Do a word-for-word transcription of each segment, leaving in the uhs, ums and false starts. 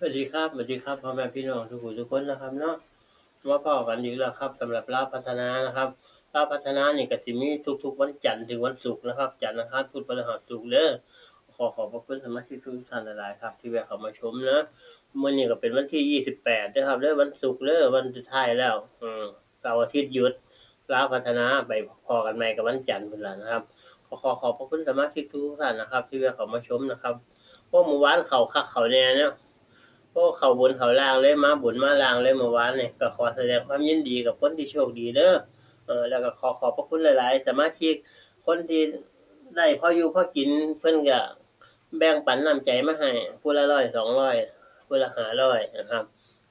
สวัสดีครับ สวัสดีครับ พ่อแม่พี่น้องทุกผู้ทุกคนนะครับเนาะ มาพ้อกันอีกแล้วครับ สำหรับลาวพัฒนานะครับ ลาวพัฒนานี่ก็สิมีทุกๆวันจันทร์ถึงวันศุกร์นะครับ จันทร์ อังคาร พุธ พฤหัส ศุกร์เด้อ ขอขอบพระคุณสมาชิกทุกท่านหลายๆครับ ที่แวะเข้ามาชมนะ มื้อนี้ก็เป็นวันที่ยี่สิบแปดนะครับเด้อ วันศุกร์เด้อ วันสุดท้ายแล้ว อืม เสาร์อาทิตย์หยุด ลาวพัฒนา ไปพ้อกันใหม่กับวันจันทร์พุ้นล่ะนะครับ ขอขอขอบพระคุณสมาชิกทุกท่านนะครับ ที่แวะเข้ามาชมนะครับ พวกมื้อวานเข้าคักเข้าแน่เนาะ พวกเข้าบนเข้าล่างเลย มาบนมาล่างเลยมื้อวานนี่ ก็ขอแสดงความยินดีกับคนที่โชคดีเด้อ เออ แล้วก็ขอขอบพระคุณหลายๆ สมาชิก คนที่ได้พออยู่พอกิน เพิ่นก็แบ่งปันน้ำใจมาให้ ผู้ละร้อย สองร้อย ผู้ละห้าร้อยนะครับ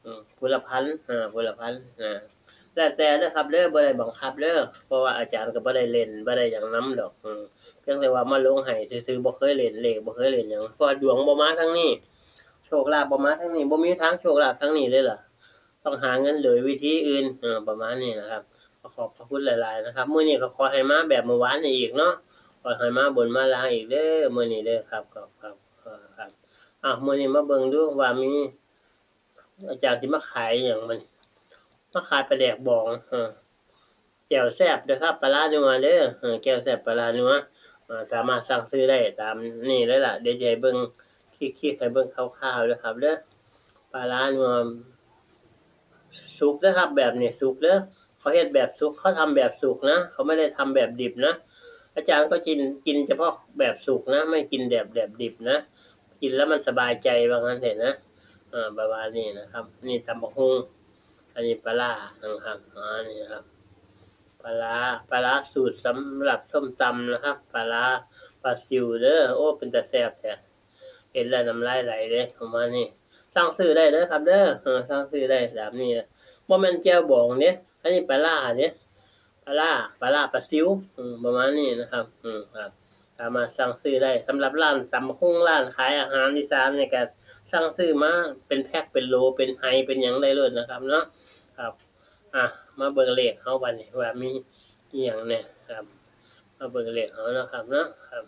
อืม ผู้ละพัน อ่า ผู้ละพัน อ่า แล้วแต่เด้อครับเด้อ บ่ได้บังคับเด้อ เพราะว่าอาจารย์ก็บ่ได้เล่น บ่ได้หยังนำดอก อืม เพียงแต่ว่ามาลงให้ซื่อๆ บ่เคยเล่นเลข บ่เคยเล่นหยัง เพราะว่าดวงบ่มาทางนี้ โชคลาภบ่มาทางนี้ บ่มีทางโชคลาภทางนี้เลยล่ะ ต้องหาเงินโดยวิธีอื่น เออ ประมาณนี้นะครับ ขอบพระคุณหลายๆนะครับ มื้อนี้ก็ขอให้มาแบบมื้อวานนี้อีกเนาะ ขอให้มาบนมาล่างอีกเด้อ มื้อนี้เด้อครับ ครับ ครับ ครับ อ่ะ มื้อนี้มาเบิ่งดูว่ามี อาจารย์สิมาขายหยังมัน มาขายปลาแดกบอง เออ แจ่วแซ่บเด้อครับ ปลาร้านัวเด้อ เออ แจ่วแซ่บปลาร้านัว เออ สามารถสั่งซื้อได้ตามนี่เลยล่ะ เดี๋ยวจะให้เบิ่ง คลิกๆให้เบิ่งคร่าวๆเด้อครับเด้อ ปลาร้านัว สุกเด้อครับ แบบนี้สุกเด้อ เขาเฮ็ดแบบสุก เขาทำแบบสุกนะ เขาไม่ได้ทำแบบดิบนะ อาจารย์ก็กิน กินเฉพาะแบบสุกนะ ไม่กินแบบ แบบดิบนะ กินแล้วมันสบายใจว่างั้นเถอะนะ อ่า ประมาณนี้นะครับ นี่ตำบักหุ่ง อันนี้ปลาร้านะครับ อ่า นี่นะครับ ปลาร้า ปลาร้าสูตรสำหรับส้มตำนะครับ ปลาร้าปลาซิวเด้อ โอ้ เป็นตาแซ่บแท้ เห็นแล้วน้ำลายไหลเลย ประมาณนี้ สั่งซื้อได้เด้อครับเด้อ เออ สั่งซื้อได้แบบนี้ บ่แม่นแจ่วบองเด้ อันนี้ปลาร้าเด้ ปลาร้า ปลาร้าปลาซิว อืม ประมาณนี้นะครับ อืม ครับ สามารถสั่งซื้อได้ สำหรับร้านตำบักหุ่ง ร้านขายอาหารอีสานนี่ก็สั่งซื้อมาเป็นแพ็ค เป็นโหล เป็นไห เป็นหยังได้เลยนะครับเนาะ ครับ อ่ะ มาเบิ่งเลขเฮาบัดนี้ว่ามีอีหยังแหน่ครับ มาเบิ่งเลขเฮาเนาะครับเนาะ ครับ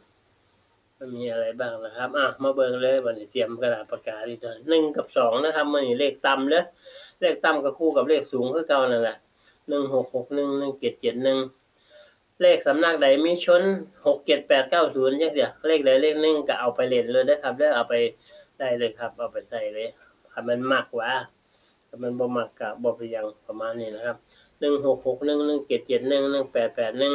มันมีอะไรบ้างนะครับ อ่ะ มาเบิ่งเลยบัดนี้ เตรียมกระดาษปากกาดีกว่า หนึ่งกับสองนะครับ มื้อนี้เลขต่ำเด้อ เลขต่ำก็คู่กับเลขสูงคือเก่านั่นแหละ หนึ่งหกหกหนึ่ง หนึ่งเจ็ดเจ็ดหนึ่ง เลขสำนักใดมีชน หกเจ็ดแปดเก้าศูนย์ จังซี้ เลขใดเลขหนึ่งก็เอาไปเล่นเลยเด้อครับเด้อ เอาไปได้เลยครับ เอาไปใส่เลย คันมันมักว่า คันมันบ่มักก็บ่เป็นหยัง ประมาณนี้นะครับ หนึ่งหกหกหนึ่ง หนึ่งเจ็ดเจ็ดหนึ่ง หนึ่งแปดแปดหนึ่ง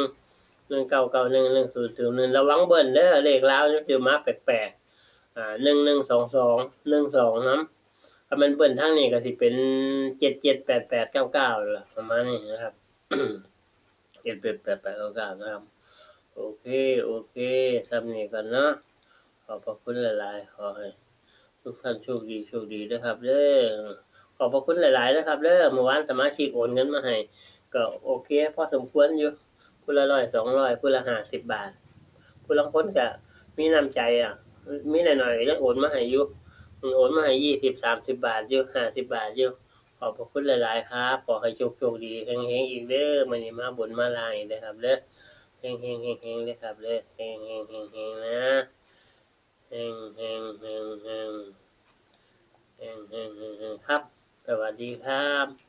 หนึ่งเก้าเก้าหนึ่ง หนึ่งศูนย์ศูนย์หนึ่ง ระวังเบิ้ลเด้อ เลขลาวนี่คือมาแปลกๆ อ่า หนึ่งหนึ่งสองสอง หนึ่งสอง นำ คันมันเบิ้ลทางนี้ก็สิเป็น เจ็ดเจ็ดแปดแปดเก้าเก้า ล่ะ ประมาณนี้นะครับ เจ็ดเจ็ดแปดแปดเก้าเก้า นะครับ โอเค โอเค ส่ำนี้ก่อนเนาะ ขอบพระคุณหลายๆ ขอให้ทุกท่านโชคดี โชคดีนะครับเด้อ ขอบพระคุณหลายๆนะครับเด้อ เมื่อวานสมาชิกโอนเงินมาให้ ก็โอเค พอสมควรอยู่ ผู้ละร้อย สองร้อย ผู้ละห้าสิบบาท ผู้ลางคนก็มีน้ำใจอ่ะ มีหน่อยๆก็ยังโอนมาให้อยู่ โอนมาให้ ยี่สิบ สามสิบบาทอยู่ ห้าสิบบาทอยู่ ขอบพระคุณหลายๆครับ ขอให้โชค โชคดี เฮงๆอีกเด้อ มื้อนี้มาบนมาล่างอีกเด้อครับเด้อ เฮงๆเฮงๆเด้อครับเด้อ เฮงๆเฮงๆนะ เฮงๆเฮงๆ เฮงๆเฮงๆครับ สวัสดีครับ